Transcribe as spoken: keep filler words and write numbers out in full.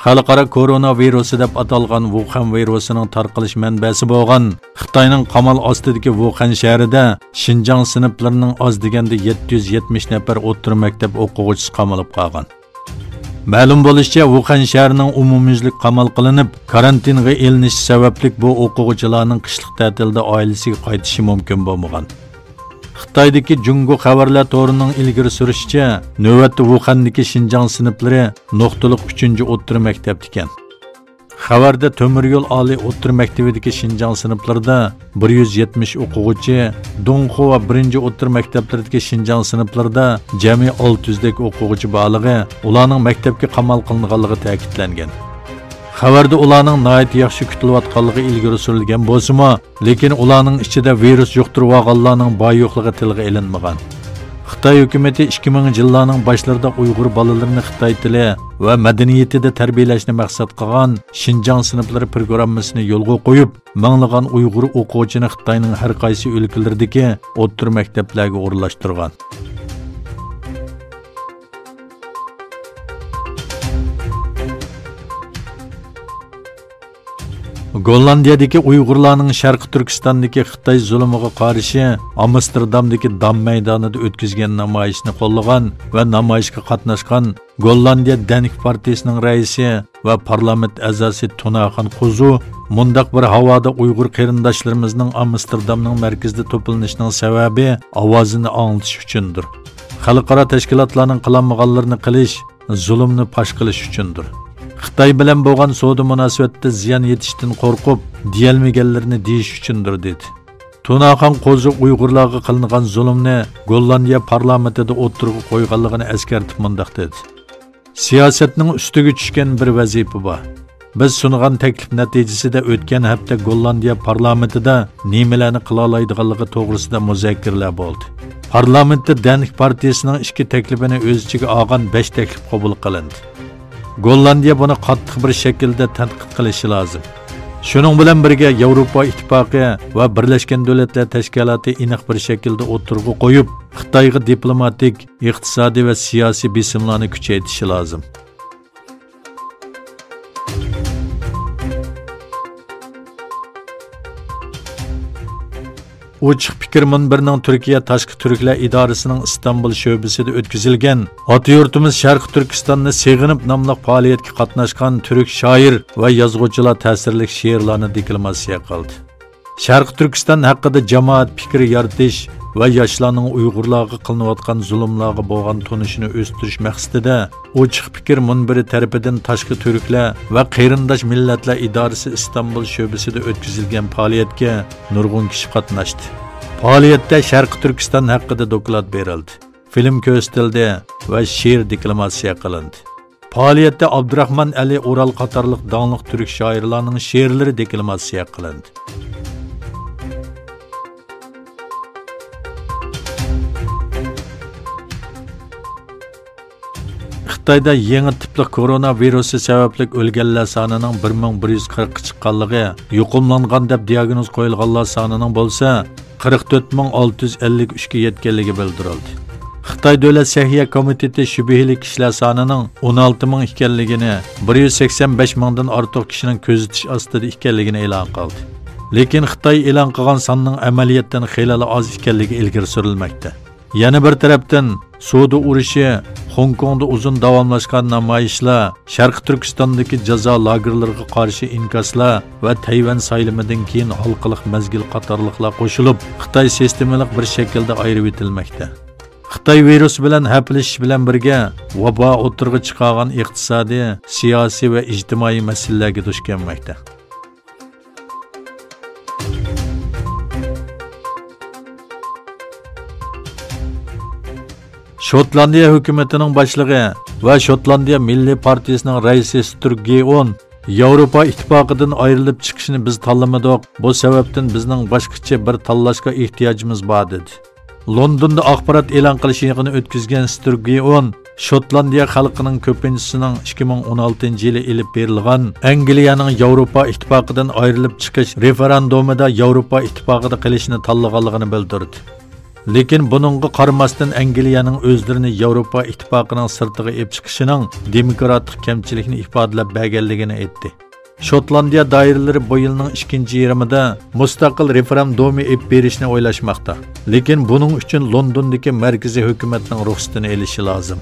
خەلقئارا كورونا ۋىرۇسى دەپ ئاتالغان ۋۇخەن ۋىرۇسىنىڭ تارقىلىش مەنبەسى بولغان خىتاينىڭ قامال ئاستىدىكى ۋۇخەن شەھىرىدە شىنجاڭ سىنىپلىرىنىڭ ئاز دېگەندە يەتتە يۈز يەتمىش نەپەر ئوتتۇرا مەكتەپ ئوقۇغۇچىسى قامىلىپ قالغان. مەلۇم بولۇشىچە، ۋۇخەن شەھىرىنىڭ ئومۇميۈزلۈك قامال قىلىنىپ، كارانتىنغا ئېلىنىشى سەۋەبلىك بۇ ئوقۇغۇچىلارنىڭ قىشلىق تەتىلدە ئائىلىسىگە قايتىشى مۇمكىن بولمىغان. خىتايدىكى جۇڭگو خەۋەرلەر تورىنىڭ ئىلگىرى سۈرۈشىچە، نۆۋەتتە ۋۇخەندىكى شىنجاڭ سىنىپلىرى نۇقتىلىق ئۈچىنچى ئوتتۇرا مەكتەپتىكەن. خەۋەردە تۆمۈر يول ئالىي ئوتتۇرا مەكتىۋىدىكى شىنجاڭ سىنىپلىرىدا بىر يۈز يەتمىش ئوقۇغۇچى، دۇڭخۇا بىرىنچى ئوتتۇرا مەكتەپلىرىدىكى شىنجاڭ سىنىپلىرىدا جەمئىي ئالتە يۈزدەك ئوقۇغۇچى بارلىقى، ئۇلارنىڭ مەكتەپكە قامال قىلىنغانلىقى تەكىتلەنگەن. خەۋەردە ئۇلارنىڭ ناھايىتى ياخشى كۈتۈلۈۋاتقانلىقى ئىلگىرى سۈرۈلگەن بولسىمۇ، لېكىن ئۇلارنىڭ ئىچىدە ۋىرۇس يۇقتۇرۇۋالغانلارنىڭ بار-يوقلۇقى تىلغا ئېلىنمىغان. خىتاي ھۆكۈمىتى ئىككى مىڭىنچى يىللارنىڭ باشلىرىدا ئۇيغۇر بالىلىرىنى خىتاي تىلى ۋە مەدەنىيىتىدە تەربىيەلەشنى مەقسەت قىلغان شىنجاڭ سىنىپلىرى پروگراممىسىنى يولغا قويۇپ، مىڭلىغان ئۇيغۇر ئوقۇغۇچىنى خىتاينىڭ ھەر قايسى ئۆلكىلىرىدىكى ئوتتۇرا مەكتەپلەرگە ئورۇنلاشتۇرغان. گوللاندىيەدىكى ئۇيغۇرلارنىڭ شەرقىي تۈركىستاندىكى خىتاي زۇلۇمىغا قارشى ئامستېردامدىكى دام مەيدانىدا ئۆتكۈزگەن نامايىشىنى قوللىغان ۋە نامايىشقا قاتناشقان گوللاندىيە دەنك پارتىيىسىنىڭ رەئىسى ۋە پارلامېنت ئەزاسى تۇناخان قوزۇ مۇنداق بىر ھاۋادا ئۇيغۇر قېرىنداشلىرىمىزنىڭ ئامستېردامنىڭ مەركىزىدە توپلىنىشىنىڭ سەۋەبى ئاۋازىنى ئاڭلىتىش ئۈچۈندۇر. خەلقئارا تەشكىلاتلارنىڭ قىلالمىغانلىرىنى قىلىش، زۇلۇمنى پاش قىلىش ئۈچۈندۇر. خىتاي بىلەن بولغان سودا مۇناسىۋەتتە زىيان يېتىشتىن قورقۇپ، دېيەلمىگەنلىرىنى دېيىش ئۈچۈندۇر، دېدى. تۇناخان قوزۇ ئۇيغۇرلارغا قىلىنغان زۇلۇمنى گوللاندىيە پارلامېنتىدا ئوتتۇرىغا قويغانلىقىنى ئەسكەرتىپ مۇنداق دېدى: سىياسەتنىڭ ئۈستىگە چۈشكەن بىر ۋەزىپە بار. بىز سۇنغان تەكلىپ نەتىجىسىدە ئۆتكەن ھەپتە گوللاندىيە پارلامېنتىدا نېمىلەرنى قىلالايدىغانلىقى توغرىسىدا مۇزاكىرىلەر بولدى. پارلامېنتتا دەنك پارتىيىسىنىڭ ئىككى تەكلىپىنى ئۆز ئىچىگە ئالغان بەش تەكلىپ قوبۇل قىلىندى. گوللاندىيە بۇنى قاتتىق بىر شەكىلدە تەنقىد قىلىشى لازىم. شۇنىڭ بىلەن بىرگە، ياۋروپا ئىتتىپاقى ۋە بىرلەشكەن دۆلەتلەر تەشكىلاتى ئېنىق بىر شەكىلدە ئوتتۇرىغا قويۇپ، خىتايغا دىپلوماتىك، ئىقتىسادىي ۋە سىياسىي بېسىملارنى كۈچەيتىشى لازىم. ئوچۇق پىكىر مۇنبىرىنىڭ تۈركىيە تاشقى تۈركلەر ئىدارىسىنىڭ ئىستانبۇل شۆبىسىدە ئۆتكۈزۈلگەن «ئاتا يۇرتىمىز شەرقىي تۈركىستاننى سېغىنىپ» ناملىق پائالىيەتكە قاتناشقان تۈرك شائىر ۋە يازغۇچىلار تەسىرلىك شېئىرلارنى دېكلاماتسىيە قىلدى. شەرقىي تۈركىستان ھەققىدە جامائەت پىكرى يارىتىش ۋە ياشلارنىڭ ئۇيغۇرلارغا قىلىنىۋاتقان زۇلۇملارغا بولغان تونۇشىنى ئۆستۈرۈش مەقسىتىدە، ئوچۇق پىكىر مۇنبىرى تەرىپىدىن تاشقى تۈركلەر ۋە قېرىنداش مىللەتلەر ئىدارىسى ئىستانبۇل شۆبىسىدە ئۆتكۈزۈلگەن پائالىيەتكە نۇرغۇن كىشى قاتناشتى. پائالىيەتتە شەرقىي تۈركىستان ھەققىدە دوكلات بېرىلدى، فىلىم كۆرسىتىلدى ۋە شېئىر دېكلاماتسىيە قىلىندى. پائالىيەتتە ئابدۇراخمان ئەلى ئورال قاتارلىق داڭلىق تۈرك شائىرلارنىڭ شېئىرلىرى دېكلاماتسىيە قىلىندى. خىتايدا يېڭى تىپلىق كورونا ۋىرۇسى سەۋەبلىك ئۆلگەنلەر سانىنىڭ بىر مىڭ بىر يۈز قىرىققا چىققانلىقى، يۇقۇملانغان دەپ دىياگنوز قويۇلغانلار سانىنىڭ بولسا قىرىق تۆت مىڭ ئالتە يۈز ئەللىك ئۈچكە يەتكەنلىكى بىلدۈرۈلدى. خىتاي دۆلەت سەھىيە كومىتېتى شۈبھىلىك كىشىلەر سانىنىڭ ئون ئالتە مىڭ ئىكەنلىكىنى، بىر يۈز سەكسەن بەش مىڭدىن ئارتۇق كىشىنىڭ كۆزىتىش ئاستىدا ئىكەنلىكىنى ئېلان قىلدى. لېكىن خىتاي ئېلان قىلغان ساننىڭ ئەمەلىيەتتىن خېلىلا ئاز ئىكەنلىكى ئىلگىرى سۈرۈلمەكتە. يەنە بىر تەرەپتىن، سودا ئۇرۇشى، خوڭكوڭدا ئۇزۇن داۋاملاشقان نامايىشلار، شەرقىي تۈركىستاندىكى جازا لاگېرلىرىغا قارشى ئىنكاسلار ۋە تەيۋەن سايلىمىدىن كېيىن ھالقىلىق مەزگىل قاتارلىقلار قوشۇلۇپ، خىتاي سىستېمىلىق بىر شەكىلدە ئايرىۋېتىلمەكتە. خىتاي ۋىرۇس بىلەن ھەپىلىشىش بىلەن بىرگە، ۋابا ئوتتۇرىغا چىقارغان ئىقتىسادىي، سىياسىي ۋە ئىجتىمائىي مەسىلىلەرگە دۇچ كەلمەكتە. شوتلاندىيە ھۆكۈمىتىنىڭ باشلىقى ۋە شوتلاندىيە مىللىي پارتىيىسىنىڭ رەئىسى ستۇرك گېئون ياۋروپا ئىتتىپاقىدىن ئايرىلىپ چىقىشنى بىز تاللىمىدۇق، بۇ سەۋەبتىن بىزنىڭ باشقىچە بىر تاللاشقا ئېھتىياجىمىز بار، دېدى. لوندوندا ئاخبارات ئېلان قىلىش يىغىنى ئۆتكۈزگەن ستۇرگېئون شوتلاندىيە خەلقىنىڭ كۆپىنچىسىنىڭ ئىككى مىڭ ئون ئالتىنچى يىلى ئېلىپ بېرىلغان ئەنگلىيەنىڭ ياۋروپا ئىتتىپاقىدىن ئايرىلىپ چىقىش رېفېراندۇمىدا ياۋروپا ئىتتىپاقىدا قېلىشنى تاللىغانلىقىنى بىلدۈردى. لېكىن بۇنىڭغا قارىماستىن، ئەنگلىيەنىڭ ئۆزلىرىنى ياۋروپا ئىتتىپاقىنىڭ سىرتىغا ئېلىپ چىقىشىنىڭ دېموكراتلىق كەمچىلىكنى ئىپادىلەپ بەرگەنلىكىنى ئېيتتى. شوتلاندىيە دائىرىلىرى بۇ يىلنىڭ ئىككىنچى يېرىمىدا مۇستەقىل رېفېرەندۇمى ئېلىپ بېرىشنى ئويلاشماقتا. لېكىن بۇنىڭ ئۈچۈن لوندوندىكى مەركىزىي ھۆكۈمەتنىڭ رۇخسىتىنى ئېلىشى لازىم.